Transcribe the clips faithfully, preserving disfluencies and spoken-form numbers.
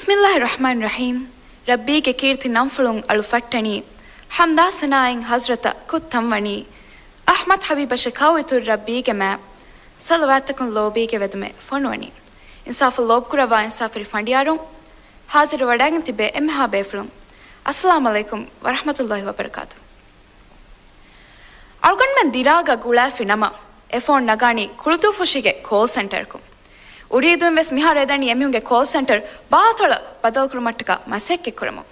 ބިސްމިއްލާހި ރަޙްމާނި ރަޙީމް. ރައްބީގެ ކީރިތި ނަންފުޅުން އަޅު ފައްޓަނީ، ޙަމްދާ ސަނާއިން ޙަޟްރަތަށް ކުށް ތަންވަނީ، އަޙްމަދު ޙަބީބަށް ޝަކާވަތު ރައްބީގެ މާތް، ޞަލަވާތްތަކުން ލޯބީގެ ވެދުމެއް ފޮނުވަނީ. އިންސާފު ލޯބިކުރައްވާ އިންސާފުވެރި ފަނޑިޔާރުން، ޙާޟިރު ވަޑައިގެން ތިބޭ އެންމެހާ ބޭފުޅުން، އައްސަލާމު ޢަލައިކުމް ވަރަޙްމަތުﷲި ވަބަރަކާތު. އަޅުގަނޑުމެން ދިރާގަ ގުޅާފި ނަމަ، އެ ފޯން ނަގާނީ ކުޅުދޫފުށީގެ ކޯލް ސެންޓަރަކުން. އުރީދުން ވެސް މިހާރު އެދަނީ އެމީހުންގެ ކޯލް ސެންޓަރ ބާތޮޅަށް ބަދަލުކުރުމަށްޓަކާ މަސައްކަތްކުރަމުން.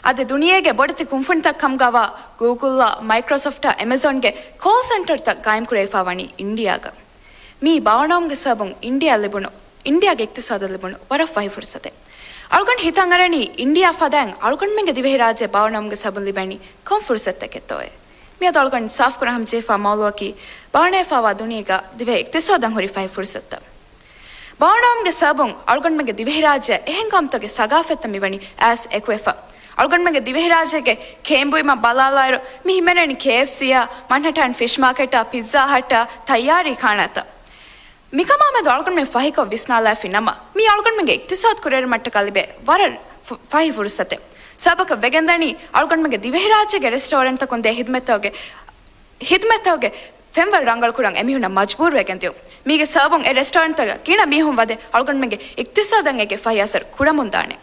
އަދި ދުނިޔޭގެ ބޮޑެތި ކުންފުނިތައް ކަމުގަވާ ގޫގުލްއާ، މައިކްރޮސޮފްޓާ، އެމެޒޮންގެ ކޯލް ސެންޓަރތައް ގާއިމްކުރެވިފާ ވަނީ އިންޑިއާގަ. މީ ބާވަނަވުމުގެ ސަބަބުން އިންޑިއާ ލިބުނު، އިންޑިއާގެ އިޤްތިޞާދަށް ލިބުނު ވަރަށް ފަހި ފުރުޞަތެއް. އަޅުގަނޑު ހިތަށް އަރަނީ އިންޑިއާ ފަދައިން އަޅުގަނޑުމެންގެ ދިވެހިރާއްޖެ ބާވަނަވުމުގެ ސަބަބުން ލިބެނީ ކޮން ފުރުޞަތެއްތޯއޭ؟ މިއަދު އަޅުގަނޑު ސާފުކުރަން ހަމަޖެހިފާ މައުޟޫޢަކީ ބާވަނަވާފާވާ ދުނިޔޭގަ ދިވެހި އިޤްތިޞާދަށް ހުރި ފަހި ފުރުޞަތުތައް. ބާވަނަވުމުގެ ސަބަބުން އަޅުގަނޑުމެންގެ ދިވެހިރާއްޖެއަށް އެހެން ގައުމުތަކުގެ ސަގާފަތްތައް މިވަނީ އައިސް އެކުވެފަ. އަޅުގަނޑުމެންގެ ދިވެހިރާއްޖޭގެ ކޭންބުއިމަށް ބަލާލާއިރު، މި ހިމެނެނީ ކޭއެފްސީއާ، މަންހަޓަން ފިޝް މާކެޓާ، ޕިއްޒާ ހަޓާ، ތައްޔާރީ ކާނާތައް. މިކަމާމެދު އަޅުގަނޑުމެން ފަހިކޮށް ވިސްނާލާފި ނަމަ، މީ އަޅުގަނޑުމެންގެ އިޤްތިޞާދު ކުރިއެރުމަށްޓަކާ ލިބޭ ވަރަށް ފު-، ފަހި ފުރުޞަތެއް. ސަބަބަކަށް ވެގެންދަނީ އަޅުގަނޑުމެންގެ ދިވެހިރާއްޖޭގެ ރެސްޓޯރެންޓްތަކުން ދޭ ޚިދުމަތްތަކުގެ، ޚިދުމަތްތަކުގެ ފެންވަރު ރަނގަޅުކުރަން އެމީހުންނަށް މަޖުބޫރުވެގެން ދިޔުން. މީގެ ސަބަބުން އެ ރެސްޓޯރެންޓްތަކަށް ގިނަ މީހުން ވަދެ އަޅުގަނޑުމެންގެ އިޤްތިޞާދަށް އޭގެ ފަހި އަސަރު ކުރަމުންދާނެ.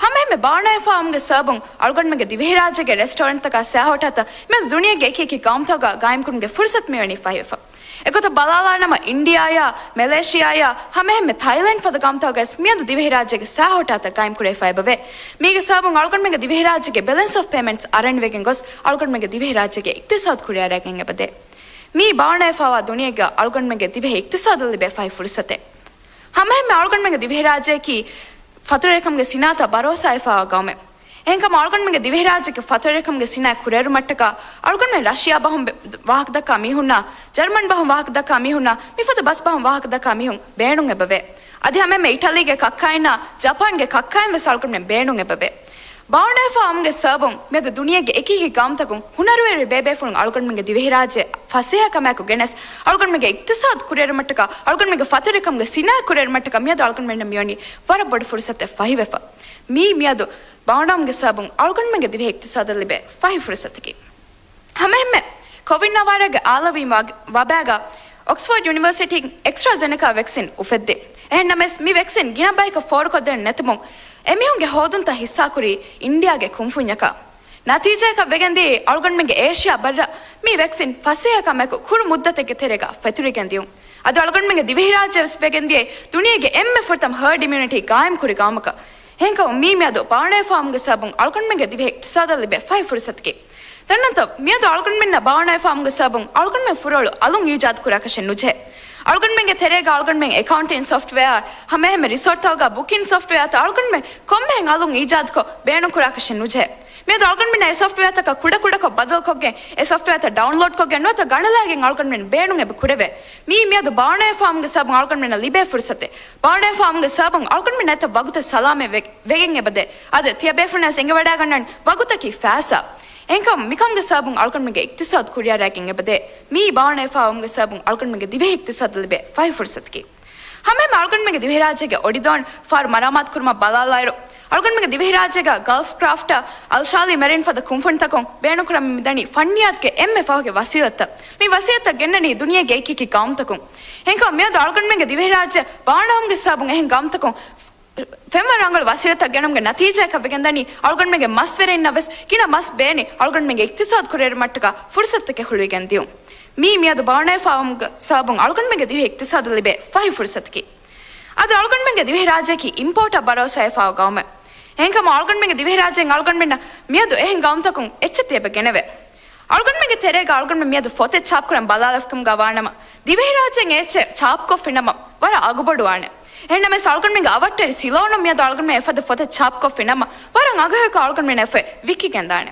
ހަމައެހެންމެ ބާވަނަވާފާވުމުގެ ސަބަބުން އަޅުގަނޑުމެންގެ ދިވެހިރާއްޖޭގެ ރެސްޓޯރެންޓްތަކާ ސައި ހޮޓާތައް މިއަދު ދުނިޔޭގެ އެކި އެކި ގައުމުތަކުގަ ގާއިމްކުރުމުގެ ފުރުޞަތު މިވަނީ ފަހިވެފަ. އެގޮތަށް ބަލާލާނަމަ، އިންޑިއާއާ، މެލޭޝިއާއާ، ހަމައެހެންމެ ތައިލެންޑް ފަދަ ގައުމުތަކުގައި ވެސް މިއަދު ދިވެހިރާއްޖޭގެ ސައި ހޮޓާތައް ގާއިމްކުރެވިފަ އެބަވޭ. މީގެ ސަބަބުން އަޅުގަނޑުމެންގެ ދިވެހިރާއްޖޭގެ ބެލެންސް އޮފް ޕޭމެންޓްސް އަރަނިވެގެން ގޮސް، އަޅުގަނޑުމެންގެ ދިވެހިރާއްޖޭގެ އިޤްތިޞާދު ކުރިއަރައިގެން އެބަދޭ. މީ ބާވަނަވާފާވާ ދުނިޔޭގަ އަޅުގަނޑުމެންގެ ދިވެހި އިޤްތިޞާދަށް ލިބޭ ފަހި ފުރުޞަތެއް. ހަމައެހެންމެ އަޅުގަނޑުމެންގެ ދިވެހިރާއްޖެއަކީ ފަތުރުވެރިކަމުގެ ސިނާއަތަށް ބަރޯސާވެފާވާ ގައުމެއް. އެހެންކަމުން އަޅުގަނޑުމެންގެ ދިވެހިރާއްޖޭގެ ފަތުރުވެރިކަމުގެ ސިނާއަތް ކުރިއެރުމަށްޓަކާ އަޅުގަނޑުމެން ރަޝިޔާ ބަހުން ބެ-، ވާހަކަދައްކާ މީހުންނާ، ޖަރުމަން ބަހުން ވާހަކަދައްކާ މީހުންނާ މިފަދަ ބަސް ބަހުން ވާހަކަދައްކާ މީހުން ބޭނުން އެބަވޭ. އަދި ހަމައެހެންމެ އިޓަލީގެ ކައްކާއިންނާ ޖަޕާންގެ ކައްކާއިން ވެސް އަޅުގަނޑުމެން ބޭނުން އެބަވޭ. ބާވަނަވާފާވުމުގެ ސަބަބުން މިއަދު ދުނިޔޭގެ އެކި އެކި ގައުމުތަކުން ހުނަރުވެރި ބޭބޭފުޅުން އަޅުގަނޑުމެންގެ ދިވެހިރާއްޖެ ފަސޭހަ ކަމާއެކު ގެނެސް، އަޅުގަނޑުމެންގެ އިޤްތިޞާދު ކުރިއެރުމަށްޓަކާ، އަޅުގަނޑުމެންގެ ފަތުރުވެރިކަމުގެ ސިނާއަތް ކުރިއެރުމަށްޓަކާ މިއަދު އަޅުގަނޑުމެންނަށް މިވަނީ ވަރަށް ބޮޑު ފުރުޞަތެއް ފަހިވެފަ. މީ މިއަދު ބާވަނަވުމުގެ ސަބަބުން އަޅުގަނޑުމެންގެ ދިވެހި އިޤްތިޞާދަށް ލިބޭ ފަހި ފުރުޞަތަކީ. ހަމައެހެންމެ ކޮވިޑް ނައިންޓީންގެ އާލަވީ ވަ-، ވަބާގަ އޮކްސްފޯޑް ޔުނިވަރސިޓީން އެކްސްޓްރާޒެނެކާ ވެކްސިން އުފެއްދި. އެހެންނަމަވެސް، މި ވެކްސިން ގިނަ ބަޔަކަށް ފޯރުކޮށްދޭން ނެތުމުން، އެމީހުންގެ ހޯދުންތައް ހިއްސާކުރީ އިންޑިއާގެ ކުންފުންޏަކާ. ނަތީޖާއަކަށް ވެގެންދިޔައީ، އަޅުގަނޑުމެންގެ އޭޝިޔާ ބައްރަށް މި ވެކްސިން ފަސޭހަ ކަމަކު ކުރު މުއްދަތެއްގެ ތެރޭގަ ފެތުރިގެން ދިޔުން. އަދި އަޅުގަނޑުމެންގެ ދިވެހިރާއްޖެ ވެސް ވެގެންދިޔައީ، ދުނިޔޭގެ އެންމެ ފުރަތަމަ ހާޑް އިމިއުނިޓީ ގާއިމްކުރި ގައުމަކަށް. އެހެންކަމުން މީ މިއަދު ބާވަނަވާފާވުމުގެ ސަބަބުން އަޅުގަނޑުމެންގެ ދިވެހި އިޤްތިޞާދަށް ލިބޭ ފަހި ފުރުޞަތަކީ. ދަންނަންތޯ، މިއަދު އަޅުގަނޑުމެންނަށް ބާވަނަވާފާވުމުގެ ސަބަބުން އަޅުގަނޑުމެން ފުރޮޅު އަލުން އީޖާދު ކުރާކަށެއް ނުޖެހޭ. އަޅުގަނޑުމެންގެ ތެރޭގަ އަޅުގަނޑުމެން އެކައުންޓިން ސޮފްޓްވެއާ، ހަމައެހެންމެ ރިސޯޓްތަކުގަ ބުކިން ސޮފްޓްވެއާތައް އަޅުގަނޑުމެން ކޮންމެހެން އަލުން އީޖާދުކޮށް ބޭނުންކުރާކަށެއް ނުޖެހޭ. މިއަދު އަޅުގަނޑުމެންނަށް އެ ސޮފްޓްވެއާތަކަށް ކުޑަކުޑަކޮށް ބަދަލުކޮށްގެން، އެ ސޮފްޓްވެއާތައް ޑައުންލޯޑްކޮށްގެން ނުވަތަ ގަނެލާގެން އަޅުގަނޑުމެން ބޭނުން އެބަ ކުރެވޭ. މީ މިއަދު ބާވަނަވާފާވުމުގެ ސަބަބުން އަޅުގަނޑުމެންނަށް ލިބޭ ފުރުޞަތެއް. ބާވަނަވާފާވުމުގެ ސަބަބުން އަޅުގަނޑުމެންނަށް އެތައް ވަގުތެއް ސަލާމަތް ވެ-، ވެގެން އެބަދޭ. އަދި ތިޔަބޭފުޅުންނަށް ވެސް އެނގިވަޑައިގަންނަން ވަގުތަކީ ފައިސާ. އެހެންކަމުން މިކަމުގެ ސަބަބުން އަޅުގަނޑުމެންގެ އިޤްތިޞާދު ކުރިއަރައިގެން އެބަދޭ. މީ ބާވަނަވާފާވުމުގެ ސަބަބުން އަޅުގަނޑުމެންގެ ދިވެހި އިޤްތިޞާދަށް ލިބޭ ފަހި ފުރުޞަތަކީ. ހަމައެހެންމެ އަޅުގަނޑުމެންގެ ދިވެހިރާއްޖޭގެ އޮޑިދޯން ފާރު މަރާމާތު ކުރުމަށް ބަލާލާއިރު، އަޅުގަނޑުމެންގެ ދިވެހިރާއްޖޭގަ ގަލްފް ކްރާފްޓާ، އަލްޝާލީ މެރިން ފަދަ ކުންފުނިތަކުން ބޭނުންކުރަން މިދަނީ ފަންނިޔާތުގެ އެންމެ ފަހުގެ ވަސީލަތްތައް. މި ވަސީލަތްތައް ގެންނަނީ ދުނިޔޭގެ އެކި އެކި ގައުމުތަކުން. އެހެންކަމުން މިއަދު އަޅުގަނޑުމެންގެ ދިވެހިރާއްޖެ ބާވަނަވުމުގެ ސަބަބުން އެހެން ގައުމުތަކުން ފެންވަރު ރަނގަޅު ވަސީލަތްތައް ގެނުމުގެ ނަތީޖާއަކަށް ވެގެންދަނީ، އަޅުގަނޑުމެންގެ މަސްވެރިންނަށް ވެސް ގިނަ މަސް ބޭނި އަޅުގަނޑުމެންގެ އިޤްތިޞާދު ކުރިއެރުމަށްޓަކާ ފުރުޞަތުތަކެއް ހުޅުވިގެން ދިޔުން. މީ މިއަދު ބާވަނަވާފާވުމުގެ ސަބަބުން އަޅުގަނޑުމެންގެ ދިވެހި އިޤްތިޞާދަށް ލިބޭ ފަހި ފުރުޞަތަކީ. އަދި އަޅުގަނޑުމެންގެ ދިވެހިރާއްޖެއަކީ އިމްޕޯޓަށް ބަރޯސާވެފާވާ ގައުމެއް. އެހެންކަމުން އަޅުގަނޑުމެންގެ ދިވެހިރާއްޖެއިން އަޅުގަނޑުމެންނަށް މިއަދު އެހެން ގައުމުތަކުން އެއްޗެއް ތިޔަބަ ގެނެވޭ. އަޅުގަނޑުމެންގެ ތެރޭގަ އަޅުގަނޑުމެން މިއަދު ފޮތެއް ޗާޕްކުރަން ބަލާލަފިކަމުގަ ވާނަމަ، ދިވެހިރާއްޖޭން އެއްޗެއް ޗާޕްކޮށްފިނަމަ ވަރަށް އަގުބޮޑުވާނެ. އެހެންނަމަވެސް އަޅުގަނޑުމެންގެ އަވަށްޓެރި ސިލޯނުން މިއަދު އަޅުގަނޑުމެން އެފަދަ ފޮތެއް ޗާޕްކޮށްފިނަމަ ވަރަށް އަގުހެޔޮކޮށް އަޅުގަނޑުމެން އެ ފޮތް ވިއްކިގެންދާނެ.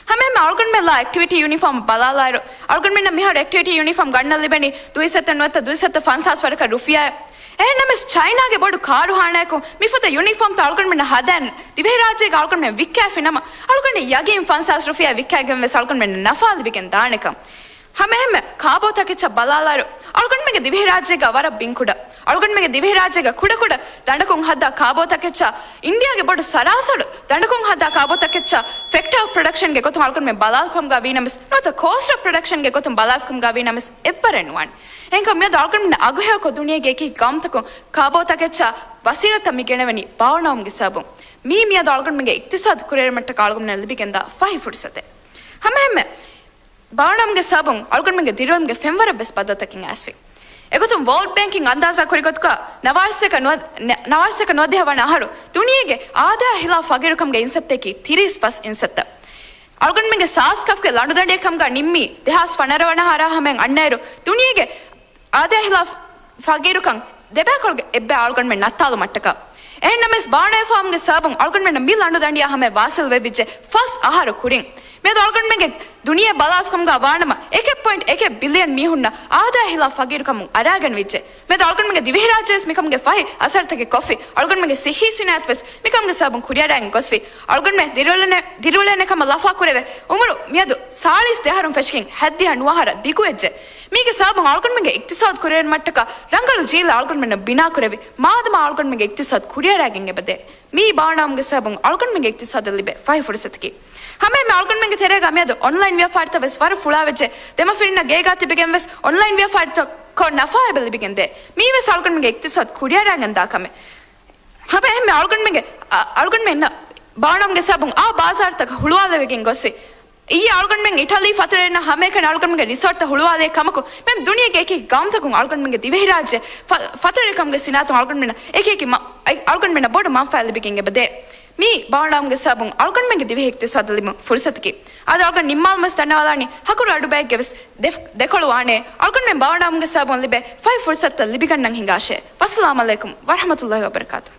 ހަމައެހެންމެ އަޅުގަނޑުމެން ލާ އެކްޓިވިޓީ ޔުނީފޯމް ބަލާލާއިރު، އަޅުގަނޑުމެންނަށް މިހާރު އެކްޓިވިޓީ ޔުނީފޯމް ގަންނަން ލިބެނީ ދުއިސައްތަ ނުވަތަ ދުއިސައްތަ ފަންސާސް ވަރަކަށް ރުފިޔާއެއް. އެހެންނަމަވެސް ޗައިނާގެ ބޮޑު ކާރުހާނާއަކުން މިފަދަ ޔުނީފޯމްތައް އަޅުގަނޑުމެންނަށް ހަދައިން ދިވެހިރާއްޖޭގަ އަޅުގަނޑުމެން ވިއްކާފިނަމަ، އަޅުގަނޑަށް ޔަގީން ފަންސާސް ރުފިޔާ ވިއްކާގެން ވެސް އަޅުގަނޑުމެންނަށް ނަފާ ލިބިގެން ދާނެކަން. ހަމައެހެންމެ ކާބޯތަކެއްޗަށް ބަލާލާއިރު، އަޅުގަނޑުމެންގެ ދިވެހިރާއްޖޭގަ ވަރަށް ބިންކުޑަ. އަޅުގަނޑުމެންގެ ދިވެހިރާއްޖޭގަ ކުޑަކުޑަ ދަނޑަކުން ހައްދާ ކާބޯތަކެއްޗާ، އިންޑިއާގެ ބޮޑު ސަރާސަރު ދަނޑަކުން ހައްދާ ކާބޯތަކެއްޗާ، ފެކްޓަރ އޮފް ޕްރޮޑަކްޝަންގެ ގޮތުން އަޅުގަނޑުމެން ބަލާލިކަމުގަ ވީނަމަވެސް، ނުވަތަ ކޯސްޓް އޮފް ޕްރޮޑަކްޝަންގެ ގޮތުން ބަލާލިކަމުގަ ވީނަމަވެސް، އެއްވަރެއް ނުވާނެ. އެހެންކަމުން މިއަދު އަޅުގަނޑުމެން އަގުހެޔޮކޮށް ދުނިޔޭގެ އެކި ގައުމުތަކުން ކާބޯތަކެއްޗާ ވަސީލަތްތައް މި ގެނެވެނީ ބާވަނަވުމުގެ ސަބަބުން. މީ މިއަދު އަޅުގަނޑުމެންގެ އިޤްތިޞާދު ކުރިއެރުމަށްޓަކާ އަޅުގަނޑުމެންނަށް ލިބިގެންދާ ފަހި ފުރުޞަތެއް. ހަމައެހެންމެ ބާވަނަވުމުގެ ސަބަބުން އަޅުގަނޑުމެންގެ ދިރިއުޅުމުގެ ފެންވަރަށް ވެސް ބަދަލުތަކެއް އައިސްފި. އެގޮތުން ވޯލްޑް ބޭންކިން އަންދާޒާ ކުރި ގޮތުގަ ނަވާރަސަތޭކަ ނުވަ-، ނަ-، ނަވާރަސަތޭކަ ނުވަދިހަ ވަނަ އަހަރު ދުނިޔޭގެ އާދަޔާ ހިލާފް ފަގީރުކަމުގެ އިންސައްތައަކީ ތިރީސް ފަސް އިންސައްތަ. އަޅުގަނޑުމެންގެ ސާސް ކަފްގެ ލަނޑުދަނޑިއެއް ކަމުގަ ނިންމީ ދެހާސް ފަނަރަ ވަނަ އަހަރާ ހަމައިން އަންނައިރު ދުނިޔޭގެ އާދަޔާ ހިލާފް ފަގީރުކަން ދެބައިކަލުގެ އެއްބައި އަޅުގަނޑުމެން ނައްތާލުމަށްޓަކާ. އެހެންނަމަވެސް ބާވަނަވެފާވުމުގެ ސަބަބުން އަޅުގަނޑުމެންނަށް މި ލަނޑުދަނޑިއާ ހަމަޔަށް ވާސިލް ވެވިއްޖެ ފަސް އަހަރު ކުރިން. މިއަދު އަޅުގަނޑުމެންގެ ދުނިޔެ ބަލާފަ ކަމުގަ ވާނަމަ، އެކެއް ޕޮއިންޓް އެކެއް ބިލިއަން މީހުންނަށް އާދަޔާ ހިލާފް ފަގީރުކަމުން އަރާގެން ވެއްޖެ. މިއަދު އަޅުގަނޑުމެންގެ ދިވެހިރާއްޖެވެސް މިކަމުގެ ފަހި އަސަރުތަކެއް ކޮށްފި. އަޅުގަނޑުމެންގެ ސިއްހީ ސިނާއަތުވެސް މިކަމުގެ ސަބަބުން ކުރިއަރައިގެން ގޮސްފި. އަޅުގަނޑުމެން ދިރިއުޅެނެ-، ދިރިއުޅޭނެ ކަމަށް ލަފާ ކުރެވޭ އުމުރު މިއަދު ސާޅީސް ދެއަހަރުން ފެށިގެން ހައްދިހަ ނުވަ އަހަރަށް ދިގުވެއްޖެ. މީގެ ސަބަބުން އަޅުގަނޑުމެންގެ އިޤްތިޞާދު ކުރިއެރުމަށްޓަކާ ރަނގަޅު ޖީލެއް އަޅުގަނޑުމެންނަށް ބިނާކުރެވި. މާދަމާ އަޅުގަނޑުމެންގެ އިޤްތިޞާދު ކުރިއަރައިގެން އެބަދޭ. މީ ބާވަނަވުމުގެ ސަބަބުން އަޅުގަނޑުމެންގެ އިޤްތިޞާދަށް ލިބޭ ފަހި ފުރުޞަތަކީ. ހަމައެހެންމެ އަޅުގަނޑުމެންގެ ތެރޭގަ މިއަދު އޮންލައިން ވިޔަފާރިތައް ވެސް ވަރަށް ފުޅާވެއްޖެ. ދެމަފިރިންނަށް ގޭގާ ތިބެގެން ވެސް އޮންލައިން ވިޔަފާރިތައް ކޮށް ނަފާ އެބަ ލިބިގެންދޭ. މީ ވެސް އަޅުގަނޑުމެންގެ އިޤްތިޞާދު ކުރިއަރައިގެން ދާ ކަމެއް. ހަމައެހެންމެ އަޅުގަނޑުމެންގެ، އަ، އަޅުގަނޑުމެންނަށް ބާވަނަވުމުގެ ސަބަބުން އާ ބާޒާރުތަކަށް ހުޅުވާލެވިގެން ގޮސްފި. އިއްޔެ އަޅުގަނޑުމެން އިޓަލީ ފަތުރުވެރިންނާ ހަމައެކަނި އަޅުގަނޑުމެންގެ ރިސޯޓްތައް ހުޅުވާލޭ ކަމަކު، މި ދުނިޔޭގެ އެކި ގައުމުތަކުން އަޅުގަނޑުމެންގެ ދިވެހިރާއްޖެ ފަ-، ފަތުރުވެރިކަމުގެ ސިނާއަތުން އަޅުގަނޑުމެންނަށް އެކި އެކި މަ-، އައި-، އަޅުގަނޑުމެންނަށް ބޮޑު މަންފާ ލިބިގެން އެބަދޭ. މީ ބާވަނަވުމުގެ ސަބަބުން އަޅުގަނޑުމެންގެ ދިވެހި އިޤްތިޞާދަށް ލިބުނު ފުރުޞަތަކީ. އާދެ، އަޅުގަނޑު ނިންމާލުމަށް ދަންނަވާލާނީ ހަކުރު އަޑުބައެއްގެ ވެސް ދެ-، ދެކޮޅު ވާނެ. އަޅުގަނޑުމެން ބާވަނަވުމުގެ ސަބަބުން ލިބޭ ފަހި ފުރުޞަތުތައް ލިބިގަންނަން ހިނގާށޭ. ވައްސަލާމް އަލައިކުމް ވަރަޙްމަތުﷲި ވަބަރަކާތުހު.